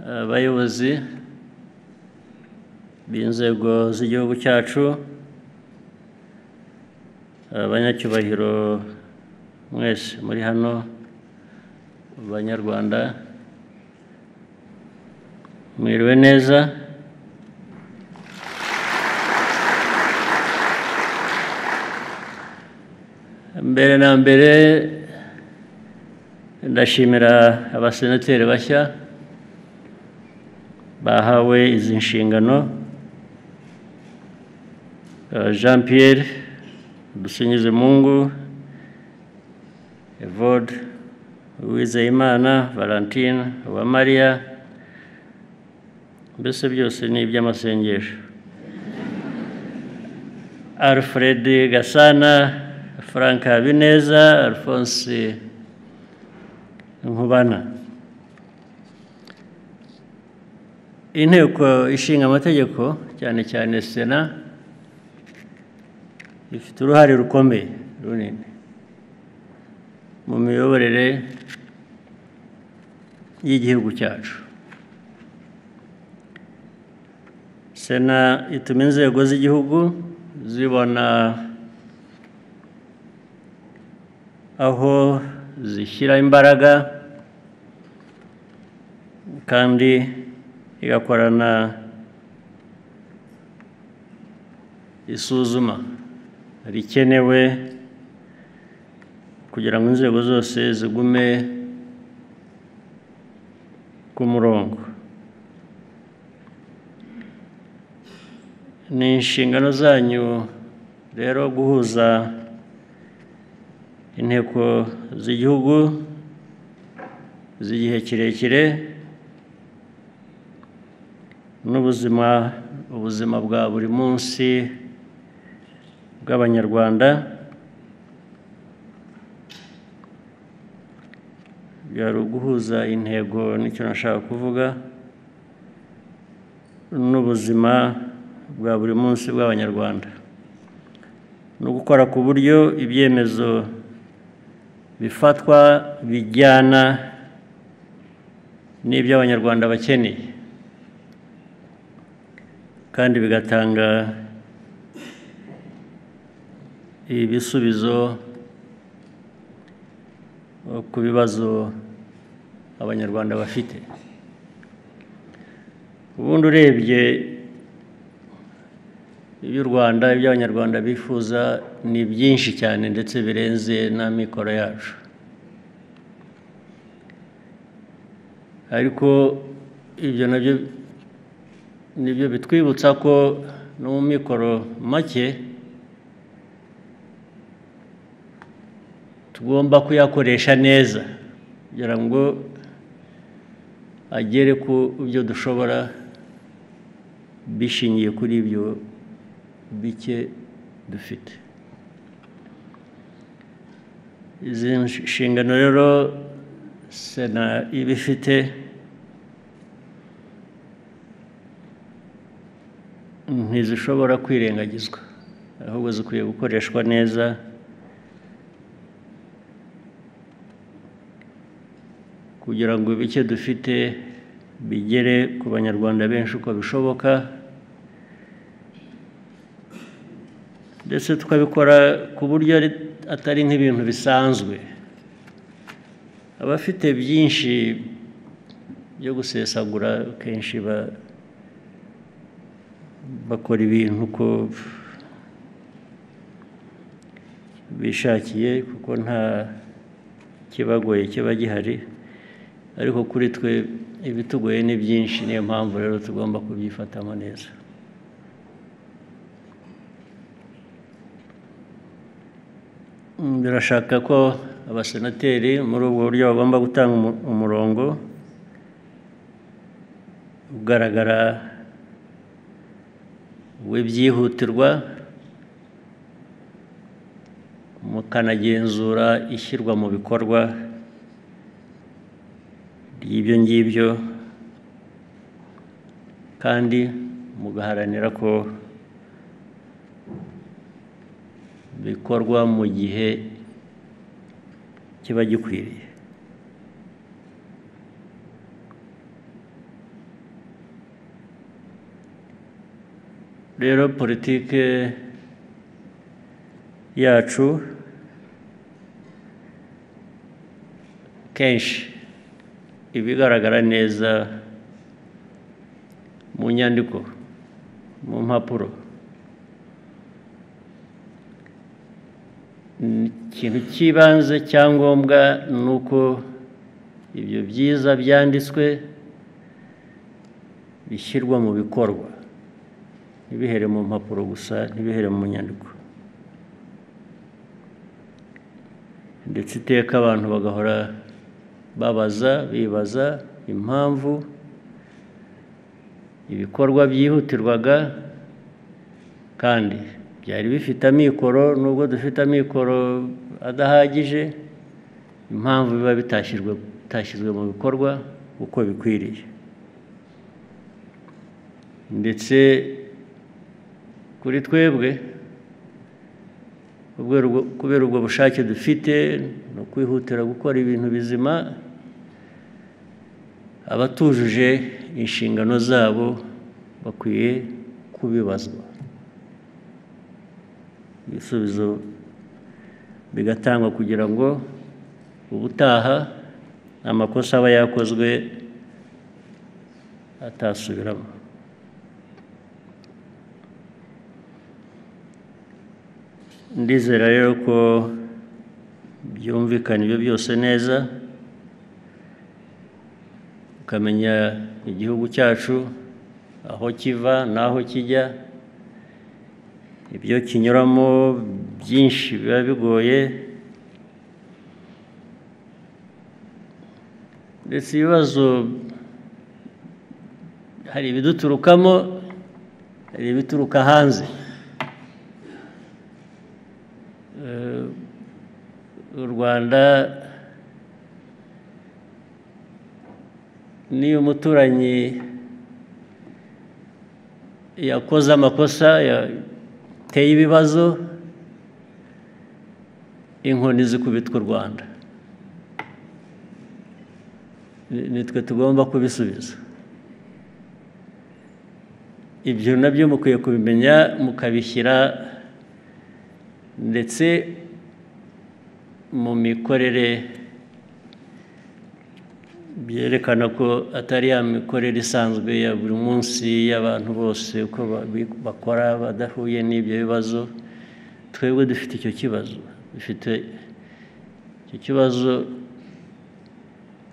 Abayobozi b'inzego z'igihugu cyacu, abanyacyubahiro mwese muri hano, Banyarwanda, mwiriwe neza. Mbere na mbere ndashimira abasenateri bashya bahawe izi nshingano, Jean Pierre Dusingizemungu, Evode Uwizeyimana, Valentine Uwamariya, mbese byose ni iby'amasengesho, Alfred Gasana, Frank Habineza, Alphonse Nkubana. Inteko ishinga amategeko, cyane cyane Sena, ifite uruhare rukomeye runini mu miyoborere y'igihugu cyacu. Sena ituma inzego z'igihugu zibona aho zishyira imbaraga, kandi igakorana isuzuma rikenewe kugira ngo inzego zose zigume ku murongo. Ni inshingano zanyu rero guhuza inteko z'igihugu z'igihe kirekire n'ubuzima ubuzima bwa buri munsi bw'Abanyarwanda. Byari uguhuza intego, nicyo nashaka kuvuga, n'ubuzima bwa buri munsi bw'Abanyarwanda, no gukora ku buryo ibyemezo bifatwa bijyana n'ibyo Abanyarwanda bakeneye, kandi bigatanga ibisubizo ku bibazo Abanyarwanda bafite. Ubundi urebye iby'u Rwanda, ibyo Abanyarwanda bifuza ni byinshi cyane, ndetse birenze n'amikoro yacu. Ariko ibyo nabyo nibyo bitwibutsa ko no mu mikoro make tugomba kuyakoresha neza kugira ngo agere ku byo dushobora bishingiye kuri ibyo bike dufite. Izi nshingano rero Sena iba ifite ntizishobora kwirengagizwa, ahubwo zikwiye gukoreshwa neza kugira ngo ibike dufite bigere ku Banyarwanda benshi uko bishoboka, ndetse tukabikora ku buryo atari nk'ibintu bisanzwe. Abafite byinshi byo gusesagura kenshi bakora ibintu uko bishakiye, kuko nta kibagoye kiba gihari. Ariko kuri twe ibitugoye ni byinshi, niyo mpamvu rero tugomba kubyifatamo neza. Birashaka ko abasenateri muri ubwo buryo bagomba gutanga umurongo ugaragara w'ibyihutirwa, mukanagenzura ishyirwa mu bikorwa ry'ibyo ngibyo, kandi mugaharanira ko bikorwa mu gihe kiba gikwiriye. Rero politike yacu kenshi ibigaragara neza mu nyandiko, mu mpapuro. Ikintu cy'ibanze cyangombwa ni uko ibyo byiza byanditswe bishyirwa mu bikorwa, ntibihere mu mpapuro gusa, ntibihere mu nyandiko. Ndetse iteka abantu bagahora babaza, bibaza impamvu ibikorwa byihutirwaga kandi byari bifite amikoro, nubwo dufite amikoro adahagije, impamvu biba bitashyizwe mu bikorwa uko bikwiriye. Ndetse kuri twebwe kubera ubwo bushake dufite no kwihutira gukora ibintu bizima, abatujuje inshingano zabo bakwiye kubibazwa, ibisubizo bigatangwa kugira ngo ubutaha amakosa aba yakozwe atasubiramo. Ndizera rero ko byumvikana ibyo byose neza, ukamenya igihugu cyacu aho kiva n'aho kijya, ibyo kinyuramo byinshi biba bigoye, ndetse ibibazo hari ibiduturukamo, hari ibituruka hanze. U Rwanda niyo umuturanyi yakoze amakosa, yateye ibibazo, inkoni zikubitwa u Rwanda, nitwe tugomba kubisubiza. Ibyo nabyo mukwiye kubimenya, mukabishyira ndetse mu mikorere byerekana ko atari ya mikorere isanzwe ya buri munsi y'abantu bose uko bakora badahuye n'ibyo bibazo. Twebwe dufite icyo kibazo, dufite icyo kibazo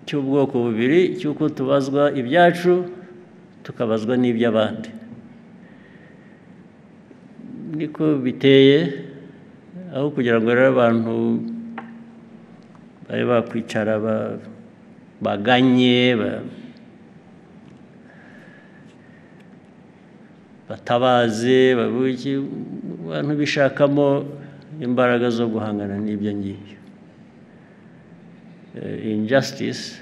cy'ubwoko bubiri, cy'uko tubazwa ibyacu tukabazwa n'iby'abandi. Niko biteye, aho kugira ngo rero abantu babe bakwicara baganye, batabaze, abantu bishakamo imbaraga zo guhangana n'ibyo ngibyo. Injustice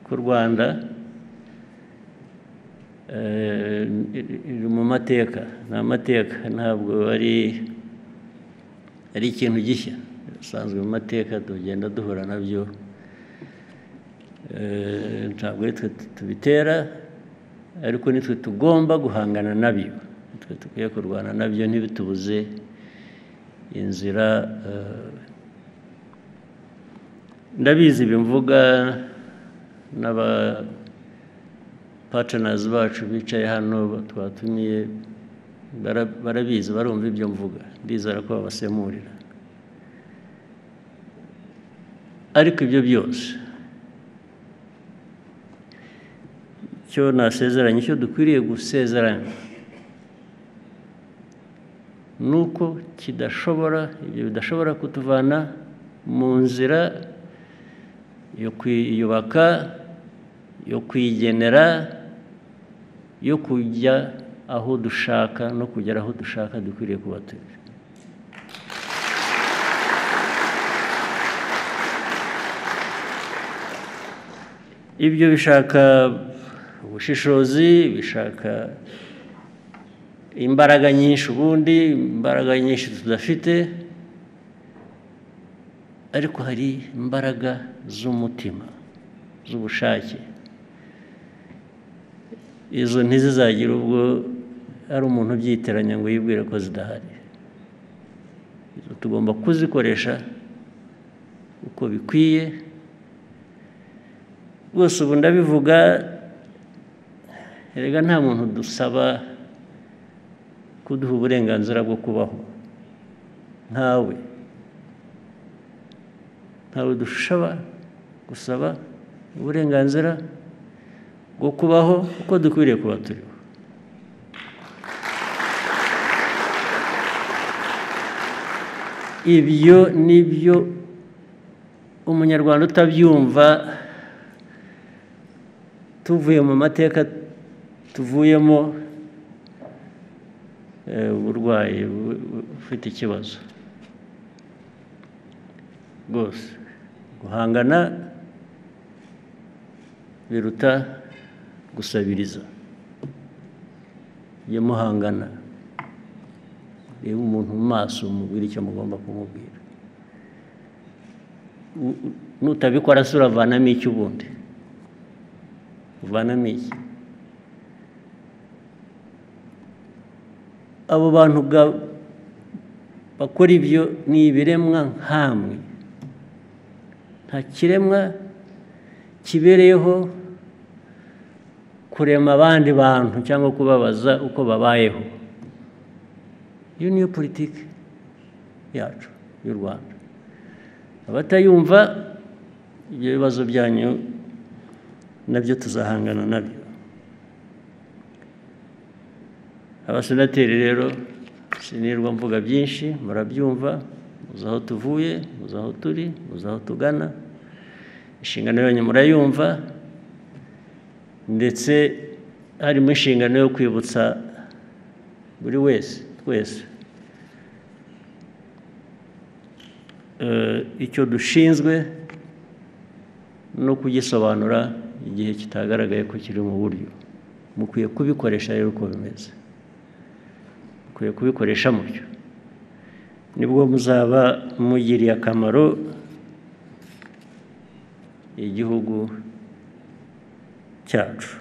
ku Rwanda iri mu mateka, ni amateka, ntabwo ari ikintu gishya, bisanzwe mu mateka tugenda duhura nabyo. Ntabwo ari twe tubitera, ariko nitwe tugomba guhangana nabyo, nitwe dukwiye kurwana nabyo, ntibitubuze inzira. Ndabizi bimvuga n'aba partners bacu bicaye hano twatumiye, barabizi, barumva ibyo mvuga, ndizera ko babasemurira. Ariko ibyo byose icyo nasezeranye, icyo dukwiriye gusezerana, nuko kidashobora, ibyo bidashobora kutuvana mu nzira yo kwiyubaka, yo kwigenera, yo kujya aho dushaka no kugera aho dushaka dukwiriye kuba turi. Ibyo bishaka ubushishozi, bishaka imbaraga nyinshi, ubundi imbaraga nyinshi tudafite, ariko hari imbaraga z'umutima, z'ubushake. Izo ntizizagira ubwo hari umuntu ubyitiranya ngo yibwire ko zidahari. Tugomba kuzikoresha uko bikwiye. Rwose ubu ndabivuga, erega nta muntu dusaba kuduha uburenganzira bwo kubaho, ntawe dushobora gusaba uburenganzira bwo kubaho uko dukwiriye kuba turiho. Ibyo nibyo umunyarwanda utabyumva, tuvuye mu mateka tuvuyemo, uburwayi ufite ikibazo rwose. Guhangana biruta gusabiriza. Iyo muhangana, reba umuntu mu maso, umubwire icyo mugomba kumubwira. Nutabikora se uravanamo iki ubundi? Uvanamo iki? Abo bantu bakora ibyo ni ibiremwa nkamwe. Nta kiremwa kibereyeho kurema abandi bantu cyangwa kubabaza uko babayeho. Iyo niyo politiki yacu y'u Rwanda. Abatayumva, ibyo bibazo byanyu nabyo tuzahangana nabyo. Abasenateri rero sinirwa mvuga byinshi, murabyumva, muzi aho tuvuye, muzi aho turi, muzi aho tugana. Inshingano yanyu murayumva, ndetse harimo inshingano yo kwibutsa buri wese, twese, icyo dushinzwe no kugisobanura igihe kitagaragaye ko kiri mu buryo. Mukwiye kubikoresha rero uko bimeze, mukwiye kubikoresha mutyo, nibwo muzaba mugiriye akamaro igihugu cyacu.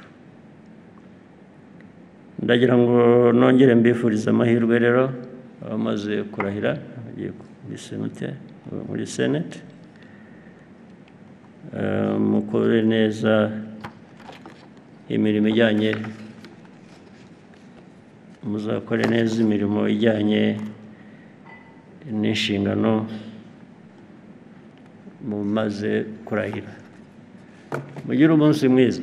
Ndagira ngo nongere mbifurize amahirwe rero abamaze kurahira bagiye muri Senate, mukore neza imirimo ijyanye, muzakore neza imirimo ijyanye n'inshingano mumaze kurahira. Mugire umunsi mwiza.